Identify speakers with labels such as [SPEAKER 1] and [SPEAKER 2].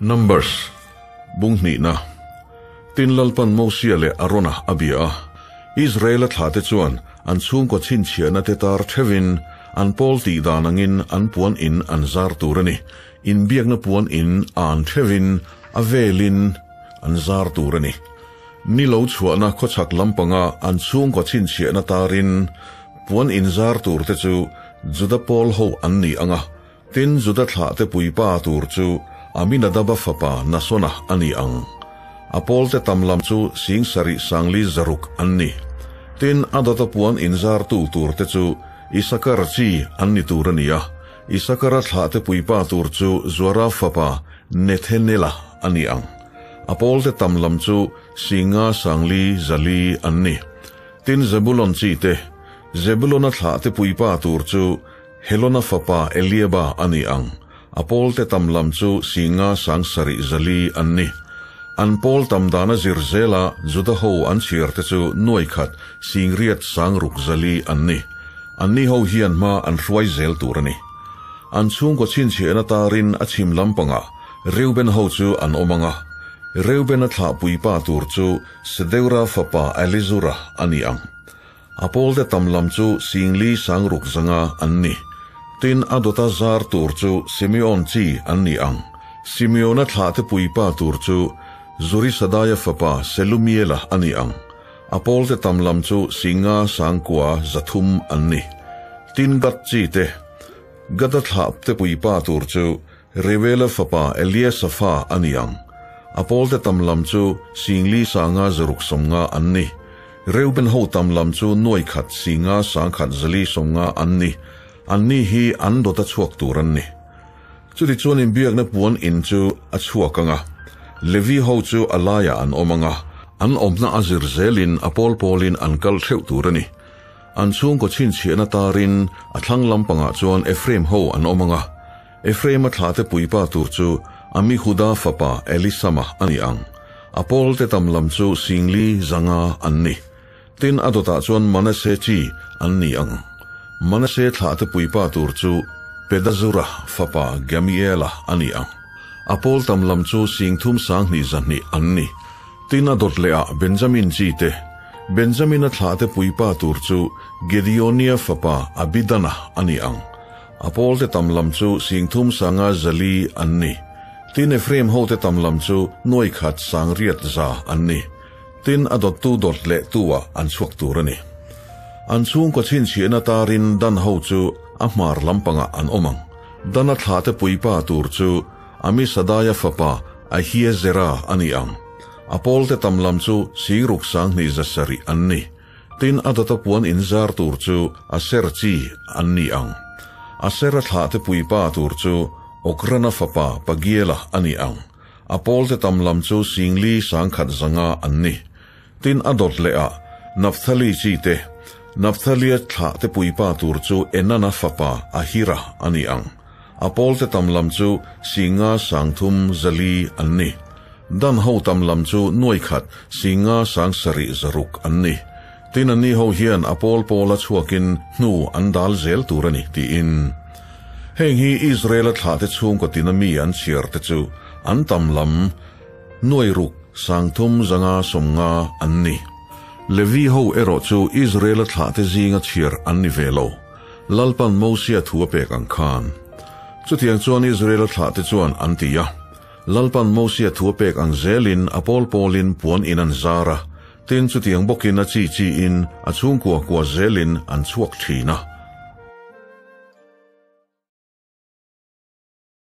[SPEAKER 1] Numbers, Bung hnihna. Tin Lalpan Mosia leh Arona a bia a. Israela thlahte chuan an chhungkaw chhinchhiahna te tar theuhin an pawl tih dan angin an puan in an zar tur a ni. Inbiakna puan in a an theuhin a velin an zar tur a ni. Ni lo chhuahna khawchhak lampanga an chhungkaw chhinchhiahna tarin puan in zar tur te chu Juda pawl ho an ni ang a, tin Juda thlahte puipa tur chu Aminadaba fapa Nasona a ni ang. A pawlte tam lam chu sing sarih sangli zaruk an ni. Tin a dawta puan in zartu tur te chu Isakar chi an ni tur a ni a, Isakara thlahte puipa tur chu Zuara fapa Nethenela a ni ang. A pawlte tam lam chu Singa Sangli Zali an ni. Tin Zebulon chi te, Zebulona thlahte puipa tur chu Helona fapa Eliaba a ni ang. A pawlte tam lam chu Singa Sang Sarih Zali an ni. An pawl tam dana zir zela Juda ho an chhiar te chu nuai khat Singriat Sang Ruk Zali an ni. Anni ho hian hma an hruai zel tur a ni. An chhungkaw chhinchhiahna tarin a chhim lampangah Reuben ho chu an awm ang a, Reuben-a thlahpui pa tur chu Sedeura fapa Elizura a ni ang. A pawlte tam lam chu Singli Sangruk zanga an ni. Tin, a dawta zar tur chu Simeon chi an ni ang. Simeona thlahte pui pa tur chu Zurisadaia fapa Selumiela a ni ang. A pawlte tam lam chu Singa Sangkua 300 an ni. Tin, Gad chi te, Gada thlahte pui pa tur chu Reuela fapa Eliasafa a ni ang. A pawlte tam lam chu Singli sanga zaruk 50 an ni. Reuben ho tam lam chu nuai khat singa sangkhat 450 an ni. Anni hi an dawta chhuak tur an ni. Chuti chuan inbiakna puan in chu a chhuak ang a. Levi ho chu a laiah an awm ang a, an awmna a zir zelin a pawl pawlin an kal theuh tur a ni. An chhungkaw chhinchhiahna tarin a thlang lampangah chuan Ephraim ho an awm ang a. Ephraim-a thlahte puipa tur chu Amihuda fapa Elisama a ni ang. A pawlte tam lam chu Singli 500 an ni. Tin a dawtah chuan Manasseh chi an ni ang. Manasseh thlahte puipa tur chu Pedazura fapa Gamiela a ni ang. A pawl tam lam chu Singthum 200 200 an ni. Tin a dawt lehah Benjamin chi te, Benjamina thlahte puipa tur chu Gideonia fapa Abidana a ni ang. A pawlte tam lam chu Singthum 500 400 an ni. Tin Ephraim hote tam lam chu nuai khat 800 an ni. Tin a dawttu dawt leh tu-ah an chhuak tur a ni. An chhungkaw chhinchhiahna tarin Dan ho chu a hmar lampangah an awm ang. Dana thlahte puipa tur chu Amisadaia fapa Ahiezera a ni ang. A pawlte tam lam chu Singruk 2700 an ni. Tin a dawta puan inzar tur chu Aser chi an ni ang. Asera thlahte puipa tur chu Okrana fapa Pagiela a ni ang. A pawlte tam lam chu Singli 1100 an ni. Tin a dawt lehah Naphtali chi te, Naphtalia thlahte puipa tur chu Enana fapa Ahira a ni ang. A pawlte tam lam chu Singa 3400 an ni. Dan ho tam lam chu nuai khat Singa 7600 an ni. Tin anni ho hian a pawl pawla chhuakin hnu an dal zel tur a ni tiin. Heng hi Israela thlahte chhungkaw tina mi an chhiar te chu an tam lam nuai ruk 3550 an ni. Levi ho erawh chu Israela thlahte zinga chhiar an ni ve lo. Lalpan Mosia thu a pek ang khan. Chutiang chuan Israela thlahte chuan an ti a. Lalpan Mosia thu a pek ang zelin a pawl pawlin puan in an zar a, tin chutiang bawkin a chi chiin a chhungkua kua zelin an chhuak thin a.